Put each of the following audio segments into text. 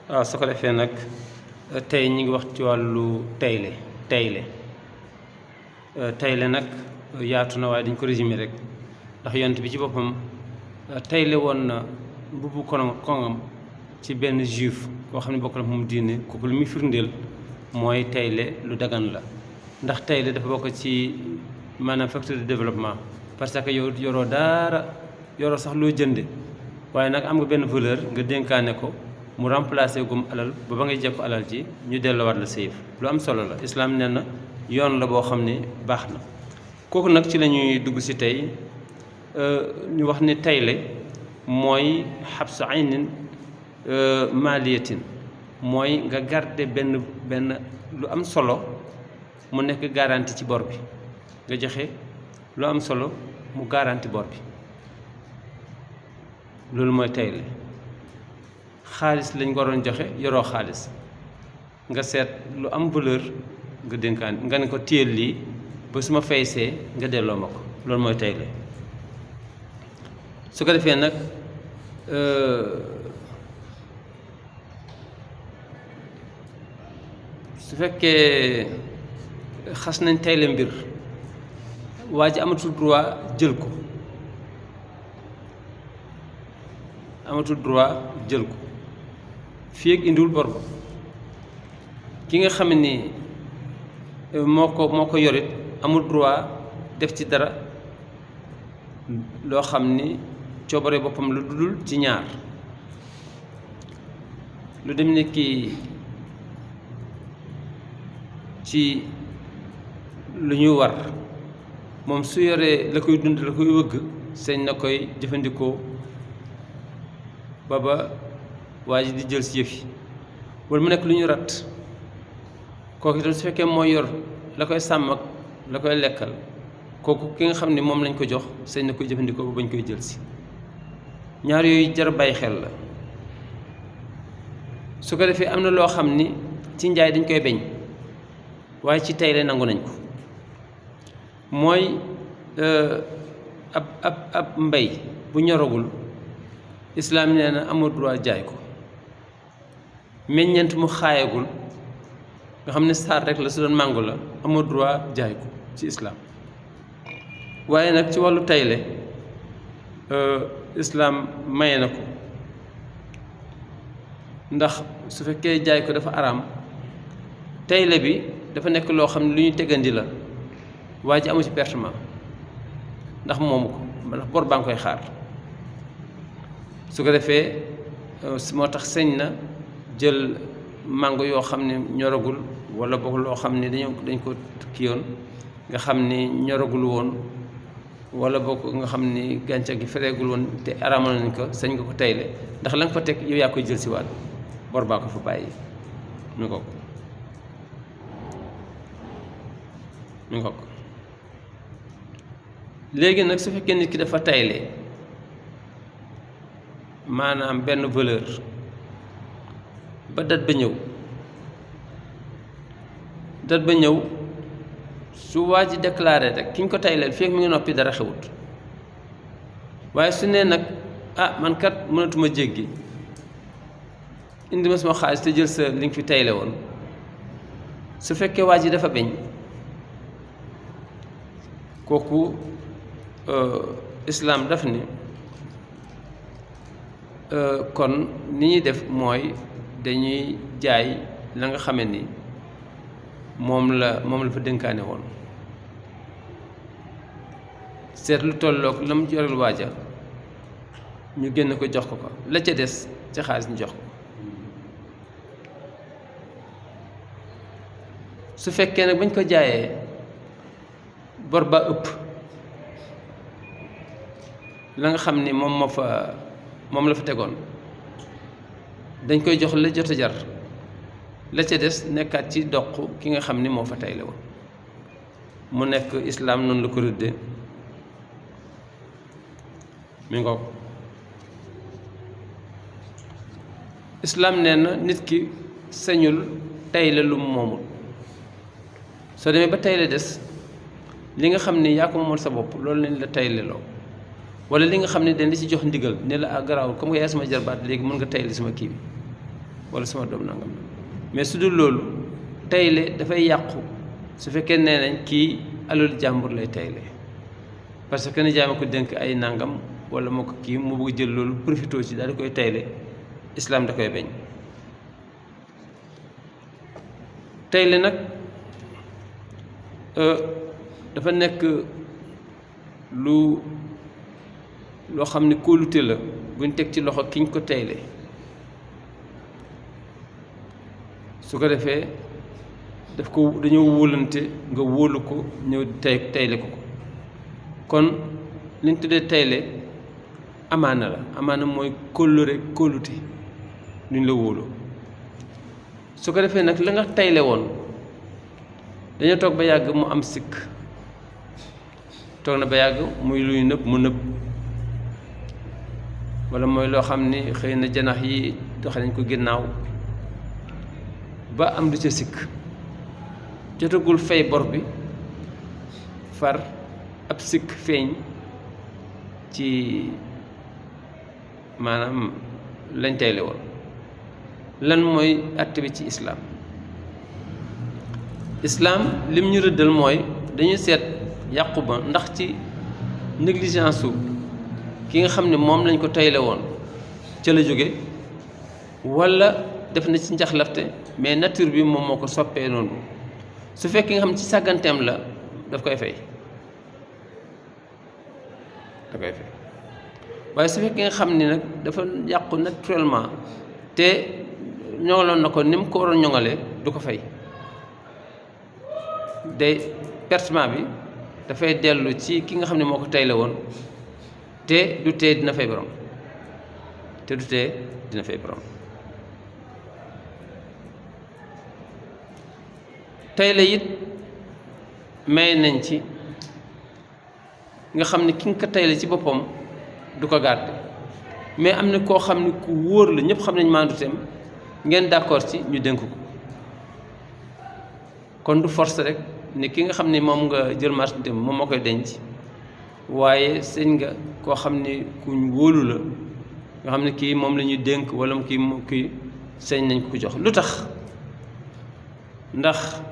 waaw su ko defee nag tey ñi ngi wax ci wàllu tayle nag yaatu na waaye dañ ko résumé rek ndax yonent bi ci boppam tayle woon na mbubbu koŋam ci benn juif koo xam ne bokk na moom diine kooku lu muy firndeel mooy tayle lu dagan la ndax tayle dafa bokk ci maanaam facteur de développement parce que yow yoroo dara yoroo sax loo jënde waaye nag am nga benn valeur nga dénkaane ko mu remplacé gum alal ba ngay jekku alal ji ñu delloowaat la sa yëf lu am solo la islaam nee na yoon la boo xam ne baax na kooku nag ci la ñuy dugg si tey ñu wax ni tayle mooy xabsu aynin maaliyatin mooy nga garder benn lu am solo mu nekk garanti ci bor bi nga joxe lu am solo mu garanti bor bi loolu mooy tayle xaalis lañ ko waroon joxe yoroo xaalis nga seet lu am valeur nga dénkaan nga ne ko téyel lii ba su ma faysee nga delloo ma ko loolu mooy tayle su ko defee nag su fekkee xas nañ tayle mbir waa ji amatul droit jël ko fii ak indiwul bor ba ki nga xam ni moo ko yorit amul droit def ci dara loo xam ni coobare boppam lu dul ci ñaar lu dem ne kii ci lu ñuy war moom su yoree la koy dund la koy wëgg sañ na koy jëfandikoo ba waa ji di jël si yëf yi wala mu nekk lu ñu rat kooku itam su fekkee mooy yor la koy sàmm ak la koy lekkal kooku ki nga xam ne moom lañ ko jox sañ na koy jëfandikoo ba bañ koy jël si ñaar yooyu jar bàyyi xel la su ko defee am na loo xam ni ci njaay dañ koy beñ waaye ci tayle nangu nañ ko mooy ab mbay bu ñoragul islaam nee na amul droit jaay ko meññeent mu xaayagul nga xam ne saar rek la su doon màngo la amul droit jaay ko ci islaam waaye nag ci wàllu tayle islaam maye na ko ndax su fekkee jaay ko dafa araam tayle bi dafa nekk loo xam ne lu ñu tegandi la waa ji amu ci pertement ndax moomu ko ndax bor baa ngi koy xaar su ko defee moo tax sañ na jël màngo yoo xam ne ñoragul wala boog loo xam ne dañ ko kiyoon nga xam ni ñoragul woon wala boog nga xam ni gàncax gi fereegul woon te araamal nañ ko sañ nga ko tayle ndax la nga fa teg yow yaa koy jël si waat bor baa ko fa bàyyi mi ko léegi nag su fekkee nit ki dafa tayle maanaam benn valeur ba dat ba ñëw su waa ji déclaré rek ki ñu ko tayleel fekk mi ngi noppi dara xewut waaye su nee nag man kat mënatuma jéggi indi ma sama xaalis te jël sa li nga fi tayle woon su fekkee waa ji dafa beñ kooku islaam daf ni kon ni ñuy def mooy dañuy jaay la nga xame ni moom la fa dénkaane woon seet lu tolloog la mu yoreel waaja ñu génn ko jox ko la ca des ca xaalis ñu jox ko su fekkee nag bañ ko jaayee bor ba ëpp la nga xam ni moom la fa tegoon dañ koy jox la jot a jar la ca des nekkaat ci doq ki nga xam ni moo fa tayle woon mu nekk islaam noonu la ko rëddee mi ngoog islaam nee na nit ki sañul tayle lu mu moomul soo demee ba tayle des li nga xam ni yaa ko moomal sa bopp loolu lañ la tayle loo wala li nga xam ne dañ la ci jox ndigal ne la garaawul comme que yaay sama jarbaat léegi mën nga tayle sama kii bi wala sama doom nangam mais su dul loolu tayle dafay yàqu su fekkee nee nañ kii alal jàmbur lay tayle parce que ne jaay ma ko dénk ay nangam wala moo ko kii mu bëgg jël loolu profité ci daal di koy tayle islam da koy bañ. tayle nag dafa nekk loo xam ne kóolute la buñ teg ci loxo kiñ ko tayle su ko defee daf ko dañoo wóolante nga wóolu ko ñëw tayle ko kon liñ tuddee tayle amaana la amaana mooy kóllëre kóolute luñ la wóolu su ko defee nag la nga tayle woon dañoo toog ba yàgg mu am sikk toog na ba yàgg muy luy nëbb mu nëbb walla mooy loo xam ni xëy na janax yi doxe nañ ko ginnaaw ba am du ca sikk jotagul fay bor bi far ab sikk feeñ ci maanaam lañ tayle woon lan mooy àtte bi ci islaam lim ñu rëddal mooy dañuy seet yàqu ba ndax ci négligence su ki nga xam ne moom lañ ko tayle woon ca la jóge walla def na ci njaxlafte mais nature bi moom moo ko soppee noonu su fekkee nga xam ne ci sàgganteem la daf koy fay waaye su fekkee nga xam ni nag dafa yàqu naturellement te ñoŋaloon na ko ni mu ko waroon ñoŋalee du ko fay day pertement bi dafay dellu ci ki nga xam ne moo ko tayle woon te du tee dina fay borom tayle it may nañ ci nga xam ne ki nga ko tayle ci boppam du ko garde mais am na koo xam ne ku wóor la ñëpp xam nañ maanduteem ngeen d'accord ci ñu dénk ko kon du force rek ni ki nga xam ne moom nga jël marchandise moom moo koy denc waaye sëñ nga koo xam ne kuñ wóolu la nga xam ne kii moom la ñuy dénk wala kii sëñ nañ ko jox lu tax ndax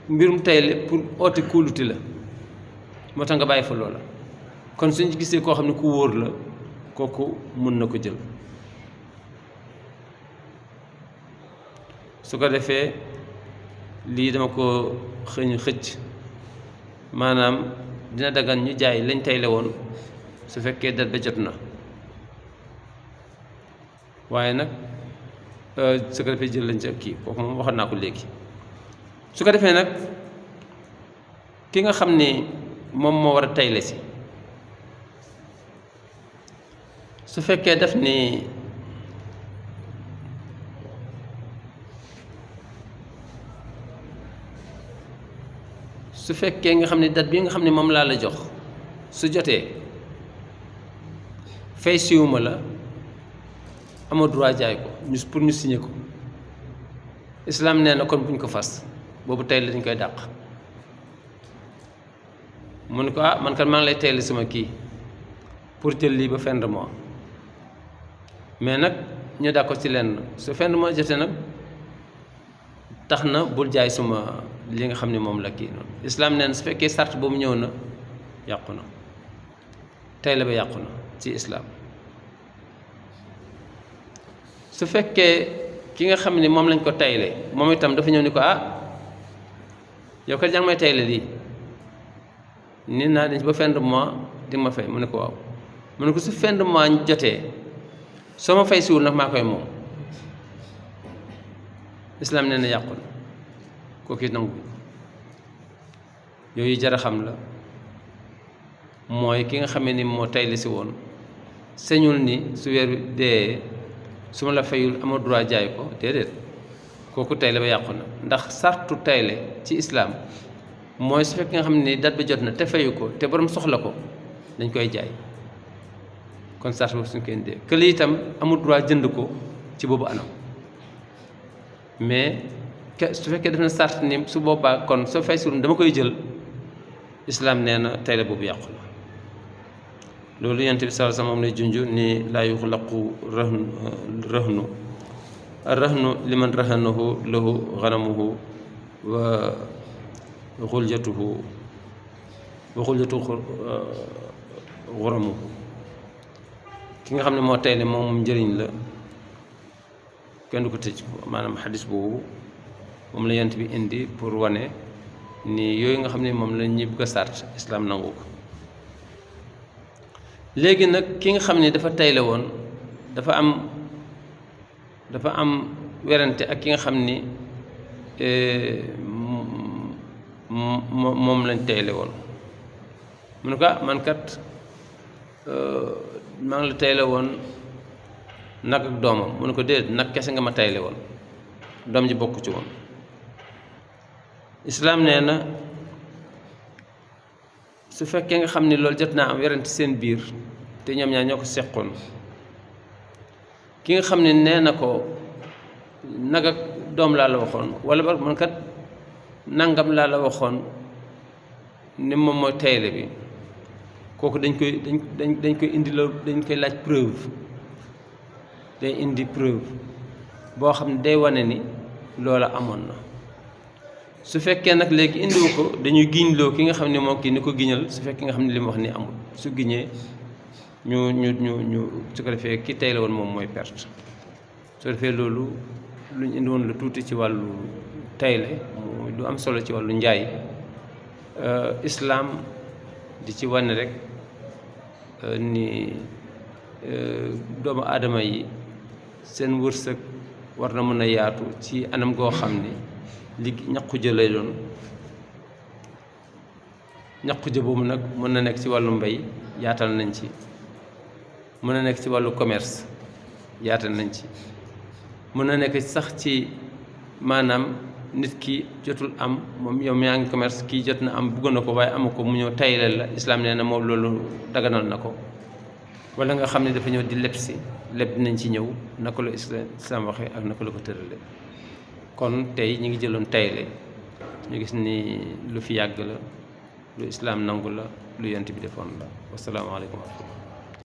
mbirum tayle pour oote kóolute la moo tax nga bàyyi fa loola kon suñ gisee koo xam ne ku wóor la kooku mun na ko jël su ko defee lii dama ko xëcc maanaam dina dagan ñu jaay lañ tayle woon su fekkee dat ba jot na waaye nag su ko defee jël lañ ca kii kooku moom waxoon naa ko léegi su ko defee nag ki nga xam ni moom moo war a tayle si su fekkee def ni su fekkee nga xam ne date bi nga xam ne moom laa la jox su jotee fay siwuma la amoo droit jaay ko pour ñu signé ko islam nee na kon buñ ko fas boobu tey la dañ koy dàq mu ne ko man kat maa ngi lay teyli sama kii pour jël lii ba fin de mois mais nag ñu d'accord ci lenn su fin de mois jotee nag tax na bul jaay suma li nga xam ne moom la kii noonu islam nee na su fekkee sart boobu ñëw na yàqu na tey la ba yàqu na ci islam su fekkee ki nga xam ne moom lañ ko tayle moom itam dafa ñëw ni ko yow kat jàng may tayle lii ni naa dañ ba fin de mois di ma fay mu ne ko waaw mu ne ko su fin de mois jotee soo ma fay siwul nag maa koy moom islam nee na yàqu na kooku it nangu yooyu jar a xam la mooy ki nga xamee ni moo tayle si woon sañul ni su weer dee su ma la fayul amoo droit jaay ko déedéet kooku tayle ba yàqu na ndax sartu tayle ci islaam mooy su fekk nga xam ne date ba jot na te fayu ko te borom soxla ko dañ koy jaay kon sart boobu suñ koy indee kële itam amul droit jënd ko ci boobu anam mais su fekkee def na sart ni su boobaa kon soo fay sur dama koy jël islaam nee na tayle boobu yàqu la loolu yonent bi sallallahu alayhi wasallam moom lay junj ni laa yuxlaqu rahnu arrahnu liman rahanahu lahu ganamuhu wa xuljatuhu xuramuhu ki nga xam ne moo tayle moom njëriñ la kenn du ko tëj maanaam xadis boobu moom la yonent bi indi pour wane ni yooyu nga xam ne moom la ñuy bëgg a sart islaam nangu ko léegi nag ki nga xam ne dafa tayle woon dafa am werante ak ki nga xam ni moom lañ tayle woon mu ne ko man kat maa ngi la tayle woon nag ak doomam mu ne ko déedéet nag kese nga ma tayle woon doom ji bokk ci woon islaam nee na su fekkee nga xam ni loolu jot naa am werante seen biir te ñoom ñaar ñoo ko seqoon ki nga xam ne nee na ko nag ak doom laa la waxoon wala ba man kat nangam laa la waxoon ni moom mooy tayle bi kooku dañ koy indi loolu dañ koy laaj preuve day indi preuve boo xam ne day wane ni loola amoon na su fekkee nag léegi indiwu ko dañuy giñloo ki nga xam ne moom kii ni ko giñal su fekkee nga xam ne li mu wax ni amul su giñee ñu su ko defee ki tayle woon moom mooy perte su defee loolu lu ñu indi woon la tuuti ci wàllu tayle du am solo ci wàllu njaay islaam di ci wane rek ni doomu aadama yi seen wërsëg war na mën a yaatu ci anam goo xam ni li ñaqu jë lay doon ñaqu jë boobu nag mën na nekk ci wàllu mbay yaatal nañ ci mën na nekk ci wàllu commerce yaatal nañ ci mën na nekk sax ci maanaam nit ki jotul am moom yow yaa ngi commerce kii jot na am bëgg na ko waaye amu ko mu ñëw tayleel la islaam nee na moom loolu daganal na ko wala nga xam ne dafa ñëw di leb si leb nañ ci ñëw naka la islaam waxee ak naka la ko tërale kon tey ñu ngi jëloon tayle ñu gis ni lu fi yàgg la lu islaam nangu la lu yonent bi defoon la wasalaamaaleykum wa rahmatulah